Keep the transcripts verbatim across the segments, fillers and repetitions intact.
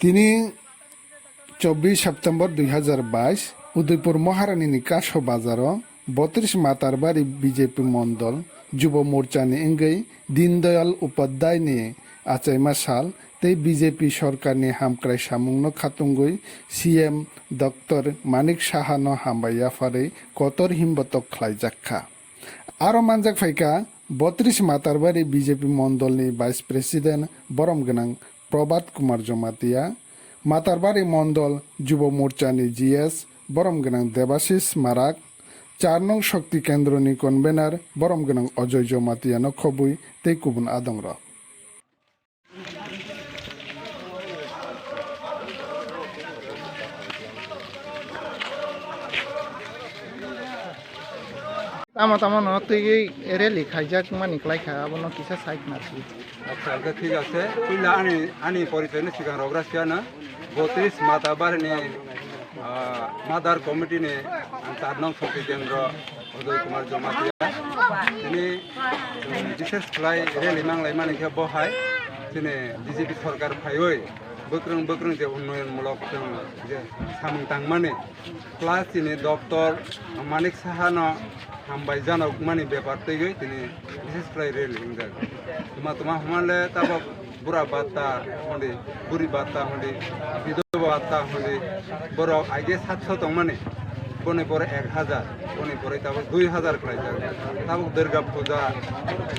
Tini chobbish September dui hazar bais, Udaipur Maharani ni Kaso Bazar o botris Matarbari B J P Mondol Jubo Morcha ni wngwi Dindayal Upadhyay ni achaima sal tei B J P sorkar ni hamkrai samung no khatungwi C M Doctor Manik Saha no hambai yapharwi kotor himbotok khlaijak kha. Aro manjak phaikha botris Matarbari B J P Mondol ni Vice President borom gwnang Prabhat Kumar Jamatia, Matarbari Mondol Jubo Morcha ni G S borom gwnang Debashish Marak, char nong Shakti Kendro ni Convener borom gwnang Ajoy Jamatia no khobwi tei kubun adong rok. Tamo tamo no twi rally khaijak mani kwlai kha, abono kisa side na si. Acha, acha, thik ase. Puila ani, ani porichoi no swkang rwgra siya na. Botris Matarbari ni, ah, Mother Committee ni, ah, char nong Shakti Kendro Uday Kumar Jamatia. Tini, um, bises khlai rally manglai mani khe bo hai. Tini B J P sorkar phaiwi bwkrwng bwkrwng je unnoyon mulok chwng je samung tangmani. Plus chini Doctor Manik Saha no hambai janokmani bepar twiwi tini bises khlai rally wngjak. Tuma tuma hwnle tabok bura bhatta hwnwi, buri bhatta hwnwi, bidhoba bhatta hwnwi, borok aige satso tongmani, boni pore ek hazar, boni pore tabok dui hazar khlaijak. Tabok Durga Puja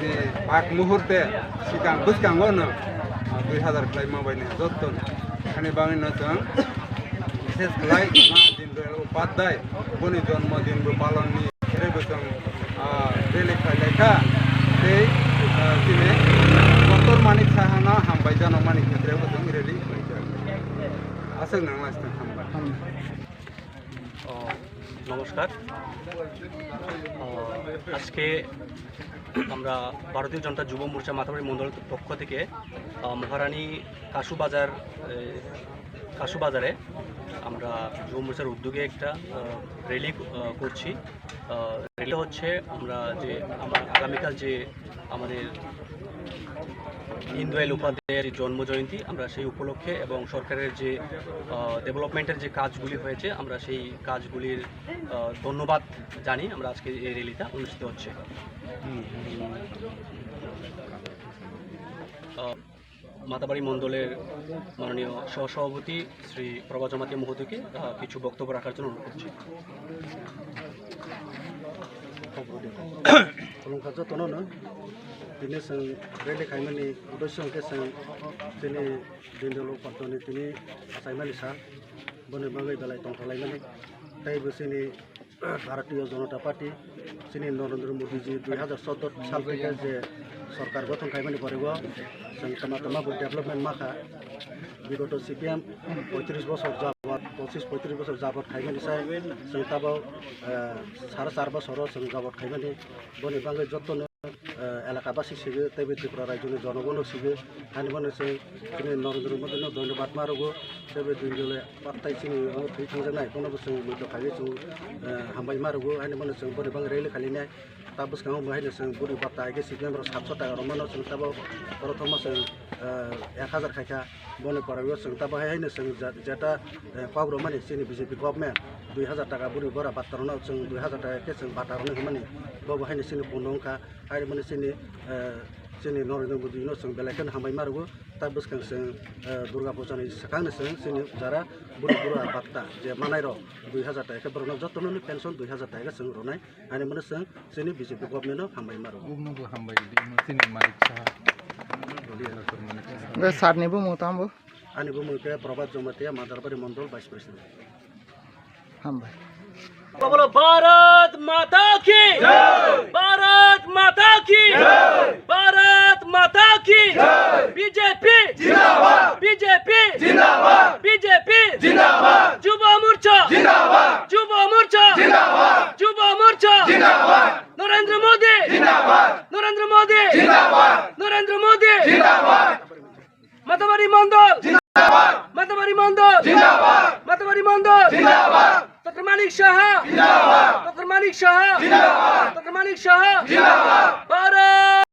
ni ag muhurte swkang bwskango no, ah, dui hazar khlaima bai ni jotto ni. Ani bagwi no chwng bises khlai ma Dindayal Upadhyay, boni jonmo din bo palon ni khetre bo chwng, ah, rally khlai lai kha. Tei, ah, tini Doctor Manik Saha no hambai janokmani khetre bo chwng rally khlai kha. Aswk nang lai sita hambai. ও, নমস্কার। ও, আজকে আমরা ভারতীয় জনতা যুব মোর্চা মাতাবাড়ি মণ্ডলের পক্ষ থেকে, আহ, মহারানী কাসু বাজার, এ, কাসু বাজারে আমরা যুব মোর্চার উদ্যোগে একটা, আহ, র‍্যালি, আহ, করছি। আহ, র‍্যালি হচ্ছে আমরা যে আমার আগামীকাল যে আমাদের দীনদয়াল উপাধ্যায়ের জন্ম জয়ন্তী, আমরা সেই উপলক্ষে এবং সরকারের যে, আহ, ডেভেলপমেন্টের যে কাজগুলি হয়েছে, আমরা সেই কাজগুলির, আহ, ধন্যবাদ জানিয়ে আমরা আজকে এই র‍্যালিটা অনুষ্ঠিত হচ্ছে। আহ, মাতাবাড়ি মণ্ডলের মাননীয় সহসভাপতি শ্রী প্রভা জমাতিয়া মহোদয়কে, আহ, কিছু বক্তব্য রাখার জন্য অনুরোধ করছি। Khulumkha jotono no. Tini chwng rally khaimani uddesyo hwnkhe chwng tini Dindayal Upadhyayni tini achaimani sal, boni bagwi belai tongthok laimani. Tei bo chini Bharatiya Janata Party, chini Narendra Modi ji dui hazar choudo sal theke je sorkar gothon khaimani pore o chwng tama tama bo development ma kha. Bigoto C P M poitris bosor jabot, pochis poitris bosor jabot khaimani sai chwng tabok, eh, sare char bosor o chwng jabot khaimani. Boni bagwi jotono, eh, elaka basi sigo, tei bo Tripura rajyoni jonogono sigo, hani bono chwng chini Narendra Modi no dhonyobad ma rwgo, tei bo Dindayal Upadhyay chini o thwi thangjaknai, bono bo chwng muitu khaiwi chwng, eh, hambai ma rwgo, hani bono chwng boni bagwi rally khailainai. Ta bwskango bo haino chwng buri bata hai khe C P M rok satso taka rwmano chwng tabok prothom o chwng, eh, ek hazar khaikha. Boni pore o chwng tabok hai haino chwng ja-, jeta, eh, kok rwmani chini B J P government dui hazar taka buri bura bata rwno chwng dui hazar taka khe chwng bata rwno hwnmani. Bo bo haino chini punno wngkha. Haino mani chini, eh, chini Narendra Modi no chwng belai kheno hambai ma rwgo. Ta bwskang chwng, eh, Durga Puja ni swkang ni chwng chini jara buri bura bata je manai rok dui hazar taka khe borokno jotono ni pension dui hazar taka khe chwng rwnai. Ani mano chwng chini B J P government no hambai ma rwgo. Ubno bo hambai di, chini Manik Saha. Hwnkhe sir ni bumung tamo bo? Ani bumung khe Prabhat Jamatia, Matarbari Mondol Vice President. Hambai. बोलो भारत माता की जय। भारत माता की जय। भारत माता की जय। B J P जिंदाबाद। B J P जिंदाबाद। B J P जिंदाबाद। যুব মোর্চা जिंदाबाद। যুব মোর্চা जिंदाबाদ। যুব মোর্চা जिंदाबाद। নরেন্দ্র মোদি जिंदाबाद। নরেন্দ্র মোদি जिंदाबाद। নরেন্দ্র মোদি जिंदाबाद। মাতাবাড়ি মণ্ডল जिंदाबाद। মাতাবাড়ি মণ্ডল जिंदाबाদ। মাতাবাড়ি মণ্ডল जिंदाबाद। ডক্টর মানিক সাহা जिंदाबाद। ডক্টর মানিক সাহা जिंदाबाद। ডক্টর মানিক সাহা जिंदाबाद। ভারত